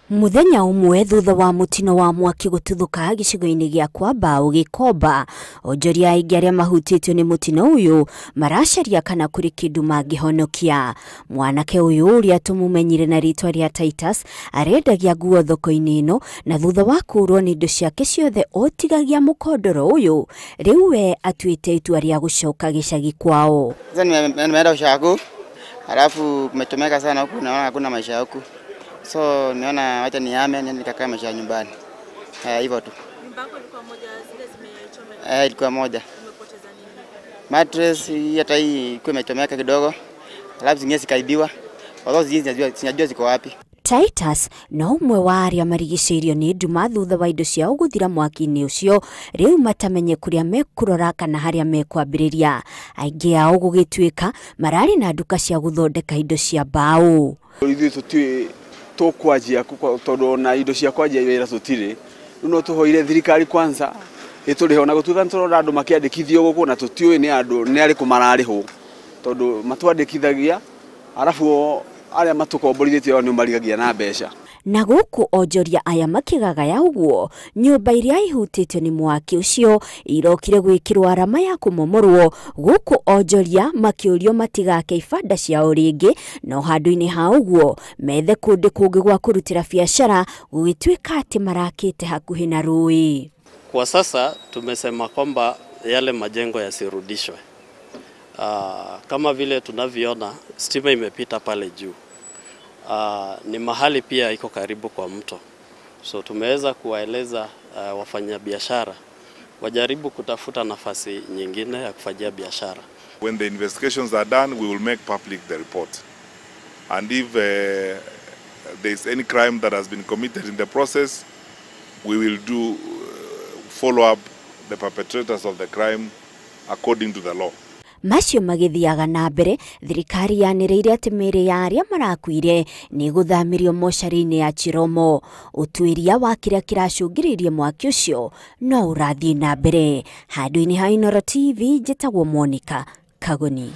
Muthenya umwe thutha wa mutino wa mwaki gututhuka gicigo-ini gia Kwambao Gikomba, onjoria aingi aria mahutitio ni mutino uyu maracaria kana kuri kindu mangihonokia. Mwanake uyu uria tumumenyire na ritwa ria Titus arendagia nguo thoko-ini ino, na thutha wa kurwo ni indo ciake ciothe otigagia mukondoro uyu, riu we atuite itua ria gucoka gicagi kwao. Sasa nimeenda ushago, halafu kumechomeka sana huku, naona hakuna maisha huku. So niona wacha nihame niende nikakaa maisha ya nyumbani. Hivyo tu. Nyumba yako ilikuwa moja zile zimechomeka? Ilikuwa moja. Umepoteza nini? Mattress hii hata hii ilikuwa imechomeka kidogo. Alafu zingine zikaibiwa. Although zingine sijajua ziko wapi. Titus no umwe wa aria marigicĩirio nĩ nduma thutha wa indo ciao gũthira mwaki-inĩ ũcio, rĩu matamenye kũrĩa mekũrora kana harĩa mekwambĩrĩria. Aingĩ ao gũgĩtuĩka mararĩ na nduka cia gũthondeka indo cia mbaũ. Ithuĩ tũtiũĩ tũkwanjia kũ, tondũ ona indo cia kwanjia wĩra tũtirĩ. Rĩu no tũhoire thirikari kwanza ĩtũrĩhe, ona gũtuĩka nĩtũrona andũ makĩandĩkithio gũkũ na tũtiũĩ nĩ andũ nĩ arĩkũ mararĩhwo, tondũ matwandĩkithagia arabu o arĩa matũkomborithĩtie o nĩo marigagia na mbeca. Na gũkũ onjoria aya makĩgagaya ũguo, nyũmba iria ihutĩtio nĩ mwaki ũcio irokire gwĩkĩrwo arama ya kũmomorwo, gũkũ onjoria makĩũrio matigake ibanda ciao rĩngĩ, no handũ-inĩ ha ũguo methe kũndũ kũngĩ gwa kũrutĩra biacara, gũgĩtuĩka atĩ marakĩte hakuhĩ na rũĩ. Kwa sasa tumesema kwamba yale majengo yasirudishwe. Kama vile tunavyoona stima imepita pale juu. Ni mahali pia iko karibu kwa mto. So tumeweza kuwaeleza wafanyabiashara wajaribu kutafuta nafasi nyingine ya kufanyia biashara. When the investigations are done, we will make public the report. And if there is any crime that has been committed in the process, we will do follow up the perpetrators of the crime according to the law. Macio magithiaga na mbere, thirikari yanĩrĩire atĩ mĩĩrĩ ya arĩa marakuire nĩ ĩgũthamĩrio mocarĩ-inĩ ya Chiromo. Ũtuĩria wa kĩrĩa kĩracũngĩrĩirie mwaki ũcio no ũrathiĩ na mbere. Handũ-inĩ ha Inooro TV, njĩtagwo Monica Kagoni.